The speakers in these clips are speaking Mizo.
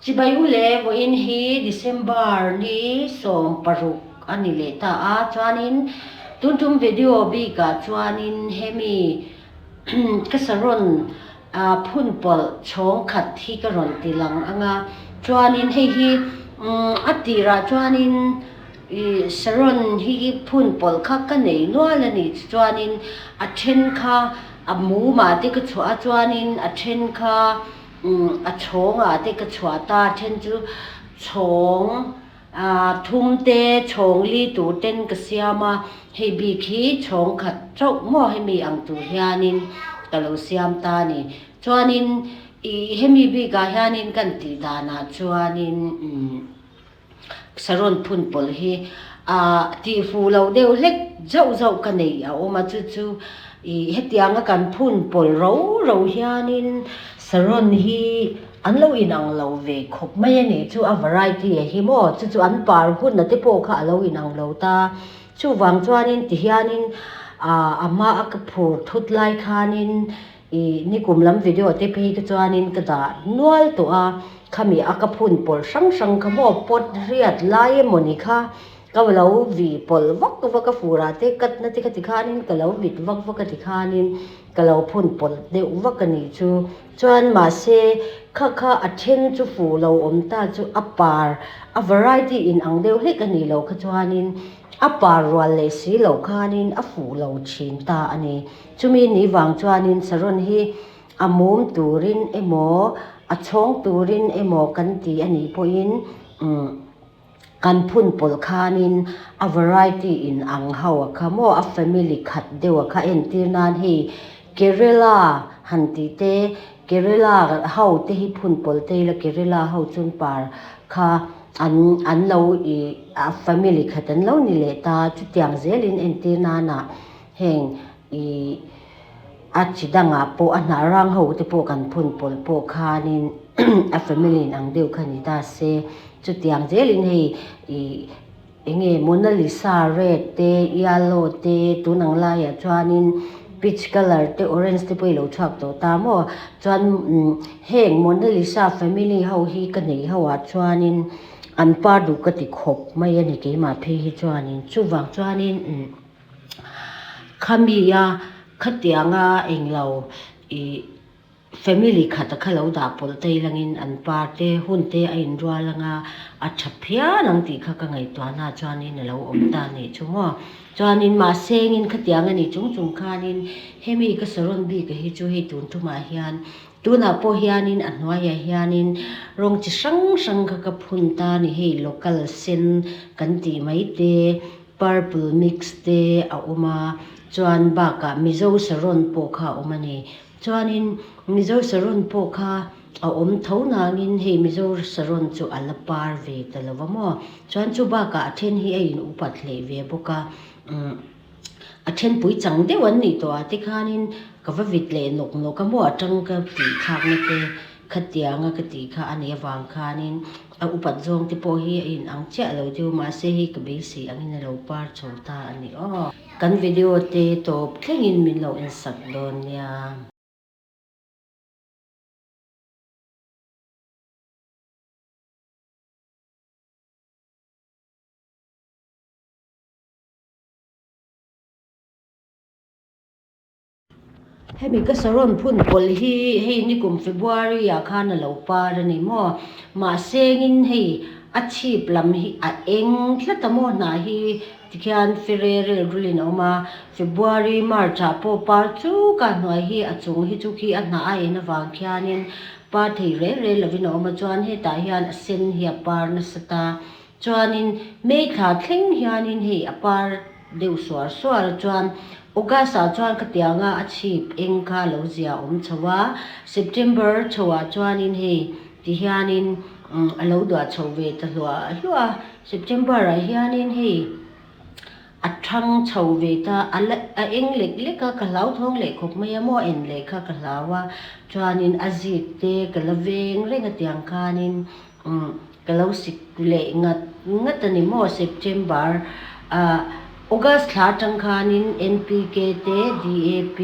Chibai u le, vawiin hi December ni 16 a ni leh ta a, chuanin tun tum video bikah chuanin hemi ka saron phun pawlh chhawng khat hi ka rawn ti lang ang a, chuanin hei hi a tirah chuanin ih saron hi phun pawlh kha ka nei nual a ni, chuanin a then kha a mumah te ka chhuah a, chuanin a then kha. A chhawngah te ka chhuah ta a then chu chhawng thum te chhawng li tur ten ka siam a, hei bik hi chhawng khat chauh maw hemi ang tur hianin ka lo siam ta a ni. Chuanin ih hemi bikah hianin kan tih danah chuanin umm. Saron phun pawlh hi ah tih fuh loh deuh hlek zauh zauh ka neih a awm a, chu chu ih hetianga kan phun pawlh ro ro hianin saron hi an lo inang lo ve khawp mai a nih chu a variety a hi maw chu chu an par hun a te pawh kha a lo inang lo ta, chuvang chuanin tihianin ah a hma a ka phur thut lai khanin Ih, nikum lam video te phei kha chuanin ka dah nual tawh a, khami a ka phun pawlh hrang hrang kha maw pot riat lai emawni kha ka lo vih pawlh vak vak a furah te cut na te kha ti khanin ka lo vit vak vak a ti khanin ka lo phun pawlh deuh vak a nih chu. Chuan mahse kha kha a then chu fuh lo awm ta chu a par a variety in ang deuh hlek a nih loh kha chuanin a par rual leh si loh khanin a fuh lo thin ta a ni. Chumi ni vang chuanin saron hi a mum turin emaw, a chhawng turin emaw kan ti a nih pawhin kan phun pawlh khanin a variety in ang ho a kha maw, a family khat deuh a kha entir nan hei Kerala han tih te, Kerala ho te hi phun pawlh te ila Kerala ho chun par kha an an lo ih a family khat an lo ni leh ta, chutiang zelin entir nana. Heng i a chi dangah pawh a hnah rang ho te pawh kan phun pawlh pawh khanin a family in ang deuh kha ni ta se, chutiang zelin hei i eng nge Mona Lisa red te yellow te tun ang laiah chuanin peach colour te orange te pawh i lo chhuak tawh ta maw chuan heng Mona Lisa family ho hi ka nei ho ah chuanin an par duh ka ti khawp mai a ni keimah phei hi chuanin chuvang chuanin. Khami a khatianga englo ih family khat a kha lo dah pawlh te ilangin an pa te hun te a inrual anga a tha phian ang tih kha ka ngaihtuahna chuanin a lo awm ta a nih chu maw. Chuanin mahse engin khatiang a nih chung chung khanin hemi ka saron bik a hi chu hei tun tumah hian tunah pawh hianin a hnuaiah hianin rawng chi hrang hrang kha ka phun ta a ni hei local sen kan tih mai te. Purple mix te a awm a, chuan bakah Mizo saron pawh kha a awm a ni. Chuanin Mizo saron pawh kha a awm tho nangin hei Mizo saron chu a la par ve ta lo va maw. Chuan chu bakah a then hi a in upat hleih ve bawk a, umm a then pui chang deuh an nih tawh ah te khanin ka va vit leh nawk nawk a maw a tang ka tih thlakna te Khatianga ka tih kha a nih avang khanin a upat zawng te pawh hi a in ang chiah lo deuh mahse hei ka beisei angin a lo par chho ta a ni aw. Kan video te tawp thlengin min lo en sak dawn nia. Hemi ka saron phun pawlh hi hei nikum February ah khan a lo par a ni maw? Mahse engin hei a chhip lam hi a eng tlat a maw hnah hi tikhian fererel rulin a awm a, February, March ah pawh par chuk a hnuai hi a chung hi chu khi a hnah a en avang khianin par thei rel rel lovin a awm a chuan hetah hian a sen hi a par nasa ta. Chuanin May thla thleng hianin hei a par deuh suar suar a chuan August ah chuan khatianga a chhip eng kha lo zia awm chho a, September chho ah chuanin hei ti hianin a lo duah chho ve ta hluah hluah a, September ah hianin hei a thang chho ve ta a la a eng lek lek a ka hlauthawng leh khawp mai a maw en leh kha ka hlau a chuanin a zik te ka la veng reng a tiang khanin. Umm ka lo sik leh ngat ngat a ni maw September ah August thla atang khanin NPK te, DAP,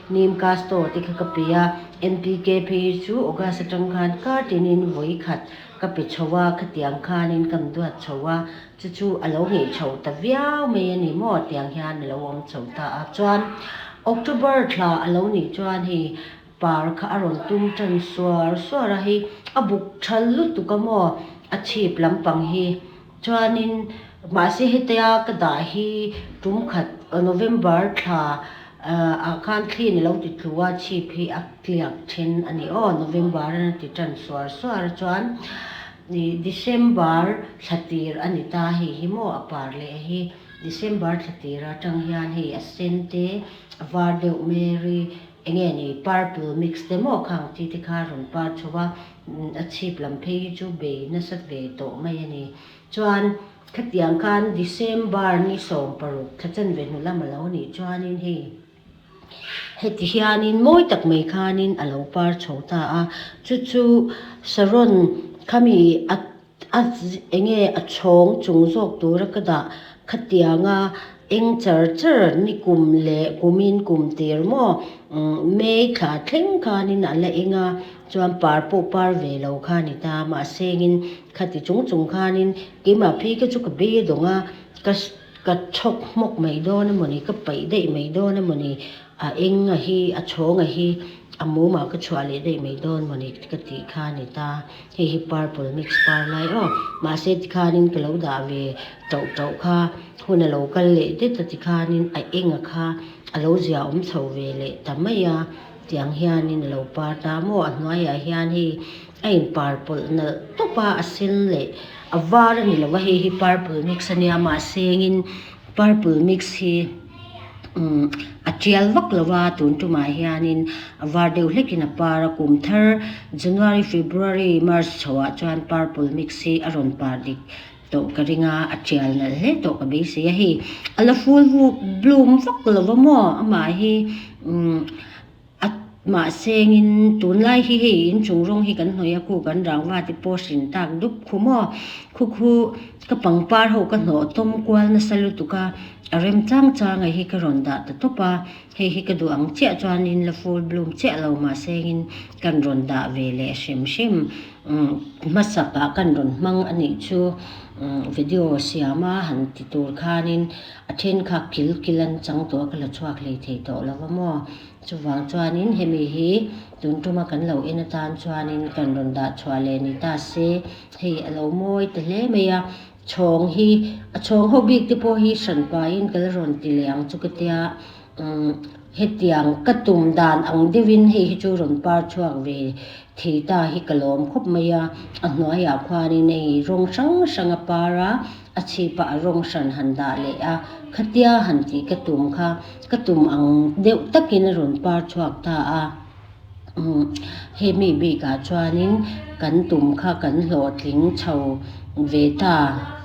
Neem Castor te kha ka pe a, NPK phei hi chu August atang khan kar tinin vawi khat ka pe chho a, khatiang khanin ka duat chho a, chu chu a lo ngeih chho ta viau mai a ni maw tiang hian a lo awm chho ta a. Chuan October thla a lo nih chuan hei par kha a rawn tum tan suar suar a, hei a buk tha lutuk a maw a chhip lampang hi. Chuanin mahse hetia ka dah hi tum khat November thla ah khan thli ni lo ti tlu a chhip hi a tliak then a ni aw November a ti tan suar suar a chuan ih December thla tir a ni ta hei hi maw a par leh hi December thla tir atang hian hei a sen te a var deuh Mary eng nge ni purple mix te maw khang chi te kha a rawn par chho a. A chhip lam phei hi chu bei nasa ve tawh mai a ni. Chuan khatiang khan December ni 16 thla chanve hnu lam a lo nih chuanin hei heti hianin mawi tak mai khanin a lo par chho ta a. Chu chu Saron khami a a eng nge a chhawng chung zawk tura ka dah khatianga eng char char ni kum leh kumin kum tir maw May thla thleng khanin a la eng a. Chuan par pawh par ve lo kha a ni ta, mahse engin khati chung chung khanin keimah phei kha chu ka bei a dawng a, ka ka chhawk hmawk mai dawn a mawni, ka paih daih mai dawn a mawni, a eng a hi, a chhawng a hi, a mumah ka chhuah leh daih mai dawn mawni ka tih kha a ni ta, hei hi purple mix par lai aw, mahse tikhanin ka lo dah ve tauh tauh kha hun a lo kal leh det a tikhanin a eng a kha a lo zia awm chho ve leh ta mai a. Tiang hianin a lo par ta maw? A hnuaiah hian hei a inpar pawlh nalh tawp a, a sen leh a var a ni lo va, hei hi purple mix a nia mahse engin purple mix hi umm a tial vak lo va tun tumah hianin a var deuh hlekin a par a, kum thar January, February, March chhoah chuan purple mix hi a rawn par dik tawh ka ring a, a tial nalh hle tawh ka beisei a hei a la full bloom vak lo va maw amah hi umm a mahse engin tunlai hi hei inchung rawng hi kan hnawih a khu kan rangva te pawh hrin tak dup khu maw khu khu ka pangpar ho ka hnawh tawm kual nasa lutuk a a rem chang chang a hi ka rawn dah ta tawp a hei hi ka duh ang chiah chuanin la full bloom chiah lo mahse engin kan rawn dah ve leh hrim hrim. Hmasakah kan rawn hmang a nih chu video siam a han ti tur khanin a then kha kil kil an chang tawh a ka la chhuak hlei thei tawh lo va maw. Chuvang chuanin hemi hi tun tuma kan lo en atan chuanin kan rawn dah chhuah leh ni ta se hei a lo mawi ta hle mai a, chhawng hi a chhawng ho bik te pawh hi hran pahin ka la rawn ti leh ang chu ka tia. Hetiang ka tum dan ang deuhin hei hi chu rawn par chhuak ve thei ta hi ka lawm khawp mai a, a hnuaiah khuanin hei rawng hrang hrang a par a, a chhipah a rawng hran han dah leh a, khatia han tih ka tum kha ka tum ang deuh takin a rawn par chhuak ta a. Hemi bikah chuanin kan tum kha kan hlawhtling chho ve ta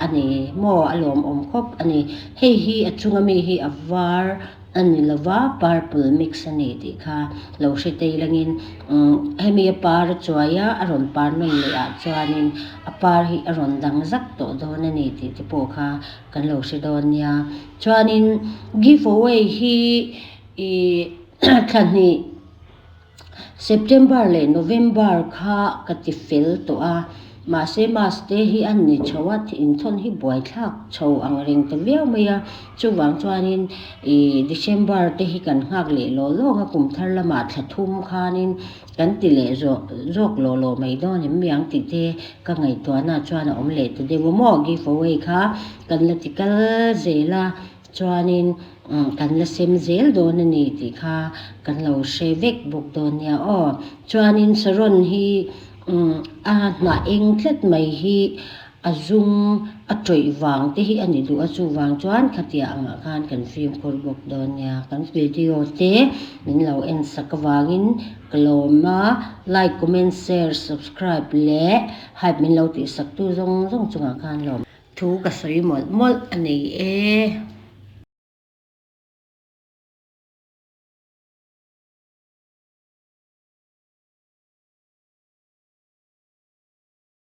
a ni maw a lawmawm khawp a ni. Hei hi a chunga mi hi a var a ni lova purple mix a ni tih kha lo hre tei langin hemi a par a chuai a, a rawn par nawn leh ah chuanin a par hi a rawn dang zak tawh dawn a ni tih te pawh kha kan lo hre dawn nia. Chuanin give away hi ih thla hnih. September leh November kha ka ti fel tawh a, mahse Mas te hi a ni chho a, inthawn hi buaithlak chho ang reng ta viau mai a, chuvang chuanin ih December te hi kan nghak leh law lawng a, kum thar lamah thla thum khanin kan ti leh zawk zawk law law mai dawn em mi ang tih te ka ngaihtuahna chuan a awm leh ta deuh a maw, give away kha kan la ti kal zel a. Chuanin kan la sem zel dawn a ni tih kha kan lo hre vek bawk dawn nia aw. Chuanin Saron hi a hnah eng tlat mai hi a zum a tawih vang te hi a ni duh a, chuvang chuan khatia angah khan kan fimkhur bawk dawn nia. Kan video te min lo en sak avangin ka lawm a, like, comment, share, subscribe leh hype min lo tihsak tu zawng zawng chungah khan lawm. Thu ka sawi mawlh mawlh a nei e.